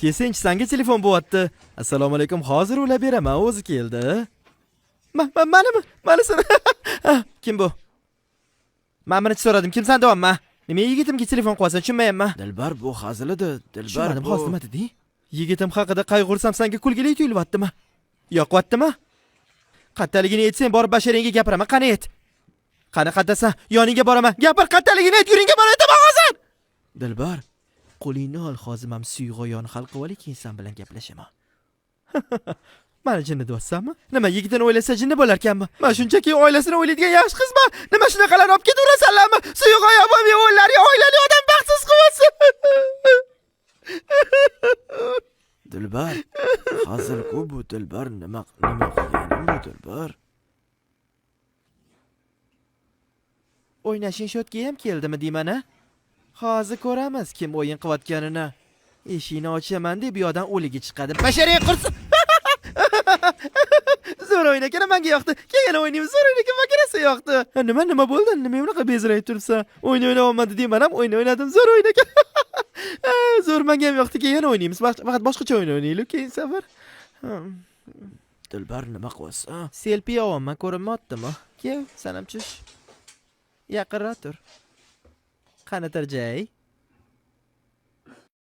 Kelsangchi, sanga telefon bo'lyapti. Assalomu alaykum, hozir ulab beraman, o'zi keldi. Ma, ma, manimi? Manisini. Kim bu? Men birinchi so'radim, kimsan deyapman? Nima yigitimga telefon qilyapsan, tushunmayapman. Dilbar, bu hazil edi. Dilbar, Tushunmadim, bu hozir nima deding? Yigitim haqida qayg'ursam sanga kulgili tuyulyaptimi? Yoqyaptimi? Qattaligini aytsang, borib basharingga gapiraman, qani ayt. Qani qattasan? Yoningga boraman. Gapir, qattaligini ayt, yuringga borib aytaman hozir. Dilbar, Qo'lingni ol, hozir men suyug'oyoni hal qilib olay, keyin sen bilan gaplashaman. Mani jinni deyapsanmi? Nima yigitini o'ylasa jinni bo'larkanmi? Men shunchaki oilasini o'ylaydigan yaxshi qizman. Nima shunaqalarni olib ketaverasanlarmi? Suyug'oyon bo'lmay o'ylari oilali odam baxtsiz qilyapsan. Dilbar, hazil-ku bu Dilbar, nima nima qilganim bu Dilbar? O'ynashing shotga ham keldimi deyman a? Hozir ko'ramiz kim o'yin qilayotganini. Eshikni ochaman deb bu yoqdan o'ligi chiqadi. Basharang qursin. Zo'r o'yin ekan, menga yoqdi. Keyin yana o'ynaymiz. Zo'r o'yin ekan, menga rosa yoqdi. Ha, nima nima bo'ldi? Nima unaqa bezrayib turibsan? O'yin o'ynayolmadi deyman ham, o'yin o'ynadim. Zo'r o'yin ekan. Ha, zo'r, menga ham yoqdi. Keyin yana o'ynaymiz. Faqat boshqacha o'yin o'ynaylik keyin safar. Dilbar, nima qilyapsan? Selfi olyapman, ko'rinmayaptimi? Kel, san ham tush. Yaqinroq tur. Qani tirjay?